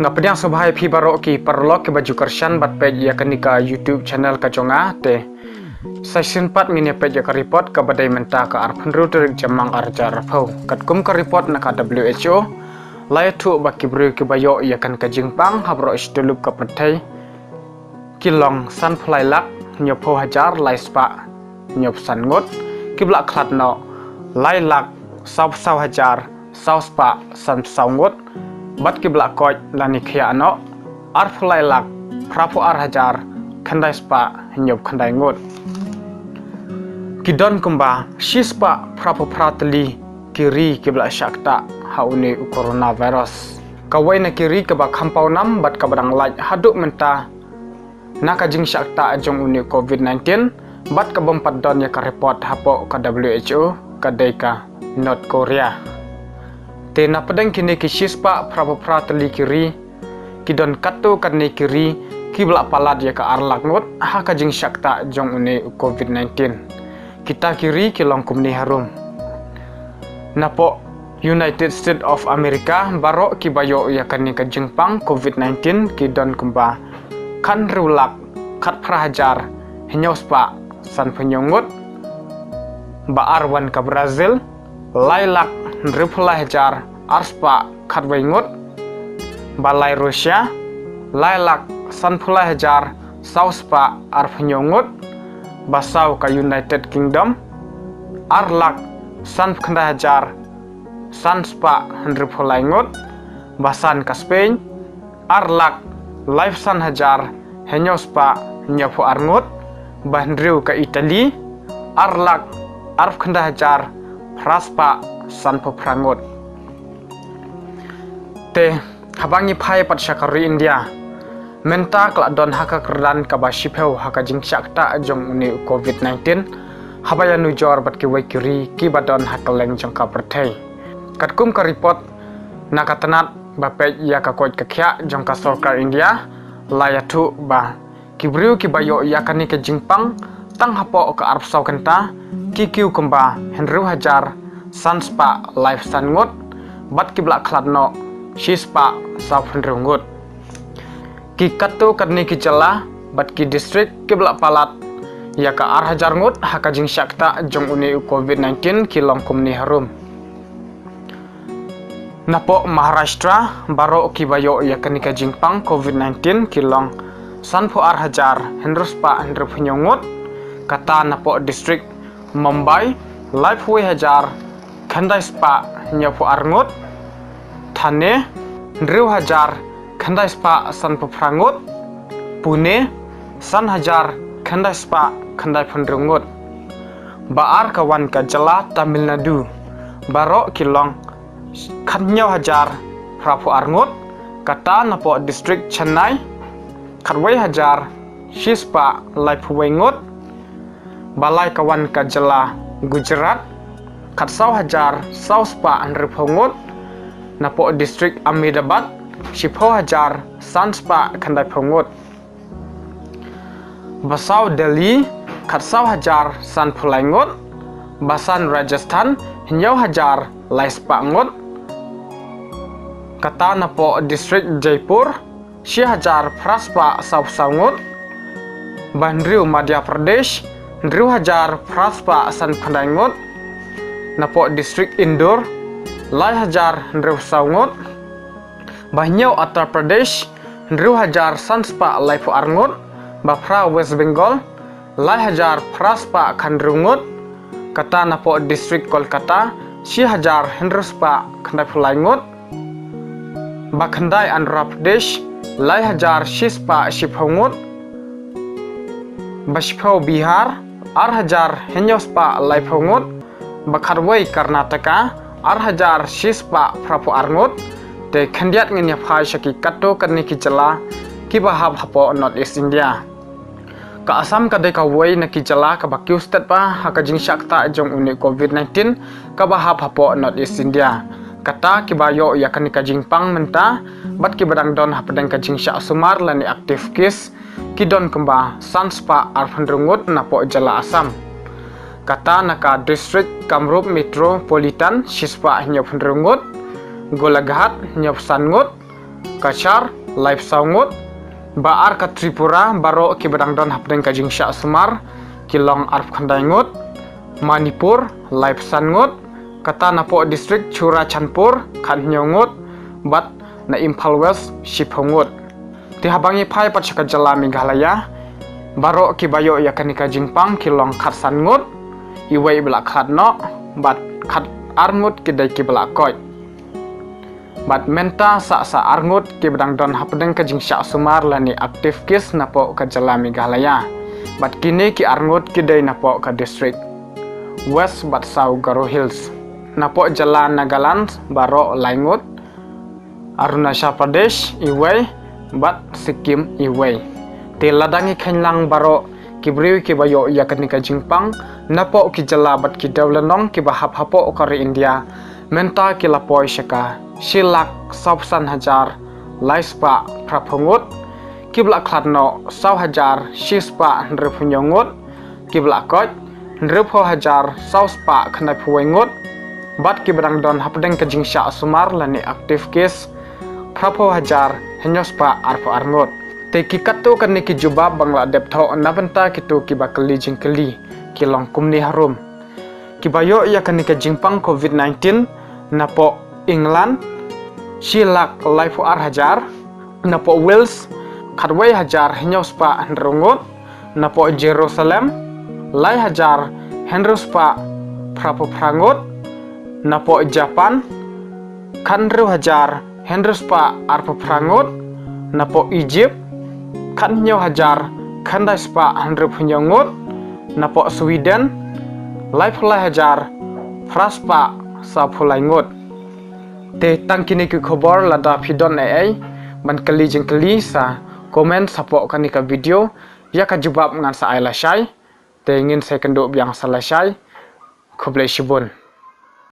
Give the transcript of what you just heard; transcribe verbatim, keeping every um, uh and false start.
Ka pdiang sngewbha ïa phi baroh ki paralok kiba ju kyrshan bad peit ïa kane ka YouTube channel ka jong nga te. Sa shisien pat ngin ïa peit ïa ka report kaba dei mynta ka arphew hynriew tarik Jymmang arhajar arphew. Katkum ka report na ka W H O, la ïathuh ba ki briew kiba ïoh ïa kane ka jingpang ha baroh shi tyllup ka pyrthei ki long sanphew lai lak hynñiewphew hajar lai spah hynñiewphew san ngut, kiba la khlad noh lai lak sawphew saw hajar saw spah sanphew saw ngut, bad kiba la koit lane khiah noh arphew lai lak phraphew ar hajar khyndai spah hynñiewphew khyndai ngut. Ki don kumba shi spah phraphew phra tylli ki ri kiba la shah ktah ha une u coronavirus. Kawei na ki ri kaba kham paw nam bad kaba dang lait haduh mynta na ka jingshah ktah jong une u Covid nineteen bad ka bym pat don ïa ka report hapoh ka W H O ka dei ka North Korea. Te na pdeng kine ki shi spah phraphew phra tylli ki ri, ki don katto katne ki ri kiba la palat ïa ka ar lak ngut ha ka jingshah ktah jong une u Covid nineteen. Kita ki ri ki long kumne harum. Napoh United States of America, baroh kiba ïoh ïa kane ka jingpang Covid nineteen ki don kumba khathynriew lak khatphra hajar hynñiew spah sanphew hynñiew ngut. Ba ar wan ka Brazil, lai lak hynriewphew lai hajar ar spah khatwei ngut. Ba lai Russia, lai lak sanphew lai hajar saw spah arphew hynñiew ngut. Ba saw ka United Kingdom, ar lak sanphew khyndai hajar san spah hynriewphew lai ngut. Ba san ka Spain, ar lak laiphew san hajar hynñiew spah hynñiewphew ar ngut. Ba hynriew ka Italy, ar lak arphew khyndai hajar phra spah sanphew phra ngut. Te haba ngi phai pat sha ka ri India, mynta ka la don ha ka kyrdan kaba shiphew ha ka jingshah ktah jong une u Covid nineteen, haba ïanujor bad kiwei ki ri kiba don ha kylleng jong ka pyrthei. Katkum ka report na ka tnat ba peit ïa ka koit ka khiah jong ka sorkar India, la ïathuh ba ki briew kiba ïoh ïa kane ka jingpang tang hapoh ka arphew saw kynta, ki kiew kumba hynriew hajar san spah laiphew san ngut, bad kiba la khlad noh shi spah sawphew hynriew ngut. Ki katto katne ki jylla bad ki district kiba la palat ïa ka ar hajar ngut ha ka jingshah ktah jong une u Covid nineteen ki long kumne harum. Napoh Maharashtra, baroh kiba ïoh ïa kane ka jingpang Covid nineteen ki long sanphew ar hajar hynriew spah hynriewphew hynñiew ngut. Kata napoh district Mumbai, laiphew wei hajar khyndai spah hynñiewphew ar ngut. Thane, hynriew hajar khyndai spah sanphew phra ngut. Pune, san hajar khyndai spah khyndaiphew hynriew ngut. Ba ar ka wan ka jylla Tamil Nadu, baroh ki long khathynñiew hajar phraphew ar ngut. Kata napoh district Chennai, khatwei hajar shi spah laiphew wei ngut. Ba lai ka wan ka jylla Gujarat, khatsaw hajar saw spah hynriewphew ngut. Napoh district Ahmedabad, shiphew hajar san spah khyndaiphew ngut. Ba saw Delhi, khatsaw hajar sanphew lai ngut. Ba san Rajasthan, hynñiew hajar lai spah ngut. Kata napoh district Jaipur, shi hajar phra spah sawphew saw ngut. Ba hynriew Madhya Pradesh, hynriew hajar phra spah sanphew khyndai ngut. Napoh district Indore, lai hajar hynriewphew saw ngut. Ba hynñiew Uttar Pradesh, hynriew hajar san spah laiphew ar ngut. Ba phra West Bengal, lai hajar phra spah khathynriew ngut. Kata napoh district Kolkata, shi hajar hynriew spah khyndaiphew lai ngut. Ba khyndai Andhra Pradesh, lai hajar shi spah shiphew ngut. Ba shiphew Bihar, ar hajar hynñiew spah laiphew ngut. Ba khatwei Karnataka, ar hajar shi spah phraphew ar ngut. Te khyndiat ngin ïa phai sha ki katto katne ki jylla kiba hap hapoh North East India. Ka Assam ka dei kawei na ki jylla kaba kiew stet bha ha ka jingshah ktah jong une Covid nineteen kaba hap hapoh North East India. Kata kiba ïoh ïa kane ka jingpang mynta bad kiba dang don hapdeng ka jingshah sumar lane active case ki don kumba san spah arphew hynriew ngut napoh jylla Assam. Kata na ka district Kamrup Metropolitan shi spah hynñiewphew hynriew ngut, Golaghat hynñiewphew san ngut, Cachar, laiphew saw ngut. Ba ar ka Tripura, baroh kiba dang don hapdeng ka jingshah sumar ki long arphew khyndai ngut. Manipur, laiphew san ngut. Kata napoh district Churachandpur, khathynñiew ngut. Bad na Imphal West, shiphew ngut. Te haba ngi phai pat sha ka jylla Meghalaya, baroh kiba ïoh ïa kane ka jingpang ki long khatsan ngut, iwei ba la khlad noh, bad khatar ngut ki dei kiba la koit. Bad mynta sa sa ar ngut kiba dang don hapdeng ka jingshah sumar lane active case napoh ka jylla Meghalaya. Bad kine ki ar ngut ki dei napoh ka district West bad South Garo Hills. Napoh jylla Nagaland baroh lai ngut, Arunachal Pradesh iwei, bad Sikkim iwei. Te lada ngi kheiñ lang baroh ki briew kiba ïoh ïa kane ka jingpang napoh ki jylla bad ki dewlynnong kiba hap hapoh ka ri India, mynta ki la poi sha ka shi lak sawphew san hajar lai spah phraphew ngut, kiba la khlad noh saw hajar shi spah hynriewphew hynñiew ngut, kiba la koit hynriewphew hajar saw spah khyndaiphew wei ngut, bad kiba dang don hapdeng ka jingshah sumar lane active case phraphew hajar hynñiew spah arphew ar ngut. Te ki katto katne ki jubab ba nga la dep thoh na bynta kito kiba kylli jingkylli ki long kumne harum. Kiba ïoh ïa kane ka jingpang covid nineteen napoh England shi lak laiphew ar hajar, napoh Wales khatwei hajar hynñiew spah hynriew ngut, napoh Jerusalem lai hajar hynriew spah phraphew phra ngut, napoh Japan khathynriew hajar hynriew spah arphew phra ngut, napoh Egypt khathynñiew hajar khyndai spah hynriewphew hynñiew ngut, napoh Sweden laiphew lai hajar phra spah sawphew lai ngut. Te tang kine ki khubor, lada phi don ei ei ban kylli jingkylli sa comment hapoh kane ka video, ïa ka jubab ngan sa ai lashai. Te ngin sa ïakynduh biang sa lashai. Khublei shibun.